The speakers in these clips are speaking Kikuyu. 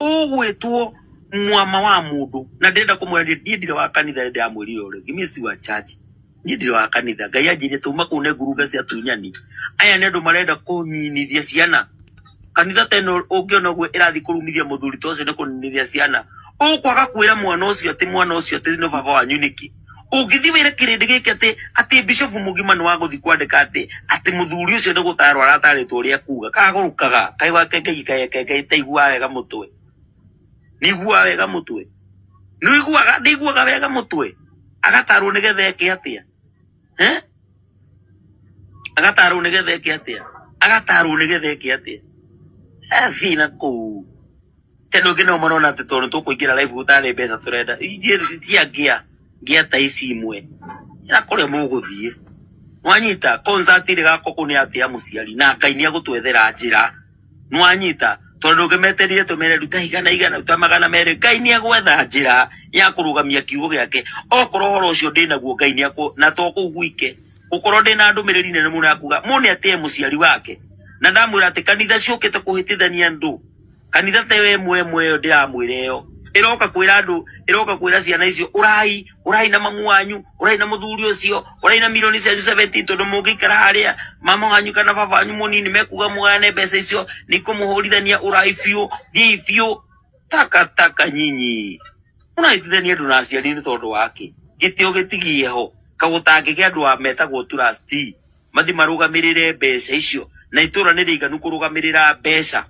Ũgwĩtwo mwama wa mũndũ na ndĩrenda kũmwĩra niĩ ndirĩ wa kanitha nĩ ndĩramwĩrire o rĩngĩ niĩ si wa church niĩ ndirĩ wa kanitha Ngai anjĩrire tuma kũu nĩ ngurunga cia tunyani aya nĩ andũ marenda kũninithia ciana kanitha ta ĩno ũngĩona ũguo ĩrathiĩ kũrumithia mũthuri ta ũcio nĩ kũninithia ciana ũkwaga kwĩra mwana ũcio atĩ mwana ũcio atĩ nĩ baba wanyu nĩkĩ ũngĩthiĩ wĩre kĩrĩndĩ gĩkĩ atĩ atĩ bishofu mũgima nĩ wa gũthiĩ kwandĩka atĩ atĩ mũthuri ũcio nĩ gũtarwo aratarĩtwo ũrĩa kuga kagũrũkaga kaĩ wake ngai kaĩ taiguaga wega mũtwe nĩiguaga wega mũtwe nĩiguaga nĩiguaga wega mũtwe agatarwo nĩgetha eke atĩa eh agatarwo nĩgetha eke atĩa agatarwo nĩgetha eke atĩa athiĩ na kũu tondũ angĩ nao marona atĩ tondũ tũkũingĩra live gũtarĩ mbeca tũrenda ithiĩ cia ngĩa ngĩa ta ici imwe na kũrĩa mũgũthiĩ nwanyita concert ĩrĩ gakoko nĩ atĩa mũciari na Ngai nĩ agũtwethera njĩra nwanyita tondũ ndũngĩmeterire tũmere ruta igana igana ruta 200 Ngai nĩ agwetha njĩra ya kũrũgamia kiugo gĩake okorwo ũhoro ũcio ndĩnaguo Ngai nĩ akũ na to kũu gwike gũkorwo ndĩna ndũmĩrĩri nene mũno ya kuga mũne atĩe mũciari wake na ndamwĩra atĩ kanitha ciũkĩte kũhĩtithania andũ kanitha ta ĩyo ĩmwe ĩmwe ĩyo ndĩramwĩra ĩyo ĩroka kwĩra andũ ĩroka kwĩra ciana icio ũrai ũrai na mamu wanyu ũrai na mũthuri ũcio ũrai na milioni cianyu 17 tondũ mũngĩikara harĩa mama wanyu kana baba wanyu mũnini mekuga mũgayane mbeca icio nĩ ikũmũhũrithania ũrai biũ thiĩi biũ takataka nyinyi mũrahĩtithania andũ na aciari nĩ tondũ wake gĩtĩo gĩtigie ho kagũtangĩgĩa andũ a metagwo trustee mathi marũgamĩrĩre mbeca icio na itũra nĩ rĩiganu kũrũgamĩrĩra mbeca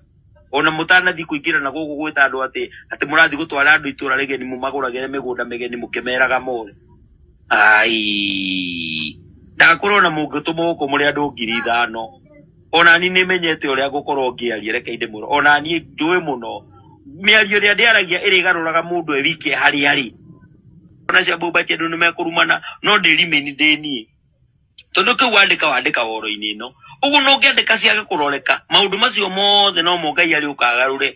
ona mũtanathiĩ kũingĩra na gũkũ gwĩta andũ atĩ atĩ mũrathiĩ gũtwara andũ itũra rĩgeni mũmagũragĩre mĩgũnda mĩgeni mũkĩmeraga more ai ndakorwo na mũngĩtũmwo gũkũ mũrĩ andũ 5,000 ona niĩ nĩmenyete ũrĩa ngũkorwo ngĩaria reke ndĩmwĩre ona niĩ njũĩ mũno mĩario ĩrĩa ndĩaragia ĩrĩgarũraga mũndũ e wike harĩa arĩ ona cia mbũmba cia andũ nĩmekũrumana no ndĩrimĩni ndĩ niĩ tondũ kĩu wandĩka wandĩka woro-inĩ ĩno ũguo no ũngĩandĩka ciage kũroreka maũndũ macio mothe no mo Ngai arĩũka agarũre